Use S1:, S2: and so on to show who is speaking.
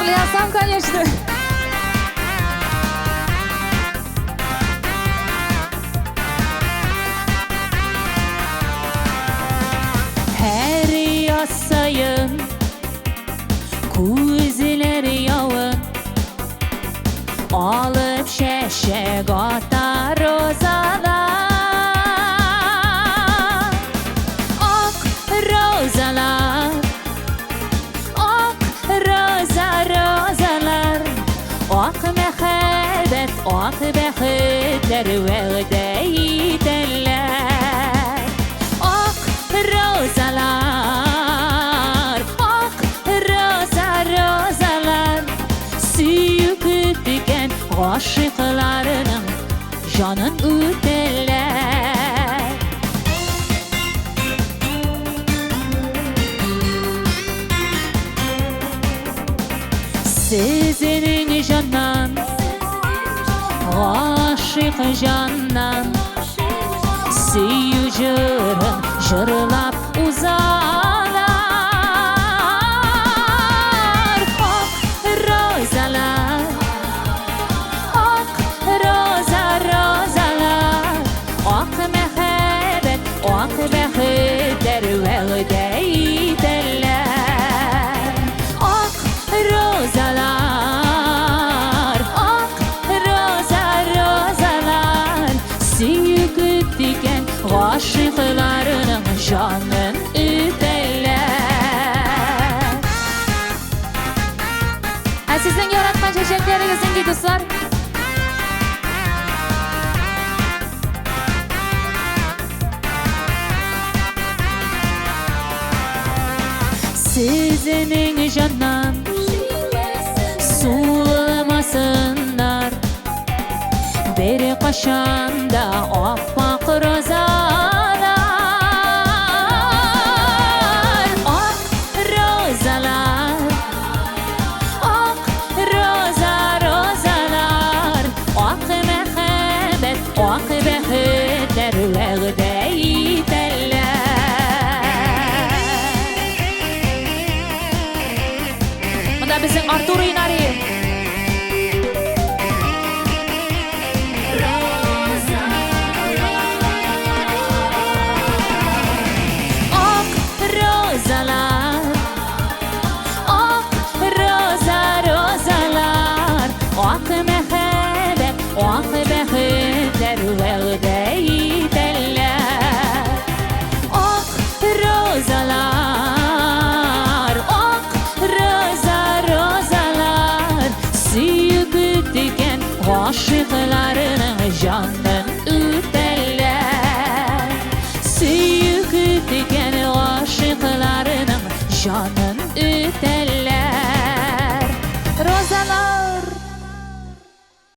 S1: Җырлый алсам, конечно. Һәр яз саен күзләр явын алып чәчәк ата розалар. Ак розалар, ак роза розалар, ак мәхәббәт, ак бәхетләр вәгъдә итәләр. Ак розалар, ак роза розалар, сөю көткән гашыйкларның җанын үтәләр. Сезнең җаннан, гашыйк җаннан, сөю җырын җырлап узалар. Ак розалар, ак роза розалар, ак мәхәббәт, ак бәхетләр вәгъдә итәләр. Ак розалар, ак роза розалар, сөю көткән гашыйкларның җанын өтәләр. Ә сезнең яраткан чәчәкләрегез нинди, дуслар? Сезнең җаннан сулмасыннар бер кашан да ап-ак розалар. Ак розалар, ак роза розалар, ак мәхәббәт, ак бәхетләр вәгъдә итәләр. Монда безнең Артур Инари. Ак розалар, ак роза розалар, ак мәхәббәт, ак бәхетләр вәгъдә итәләр. Ак розалар, ак роза розалар, сөю көткән гашыйкларның җанын үтәләр. Сөю көткән гашыйкларның җанын үтәләр.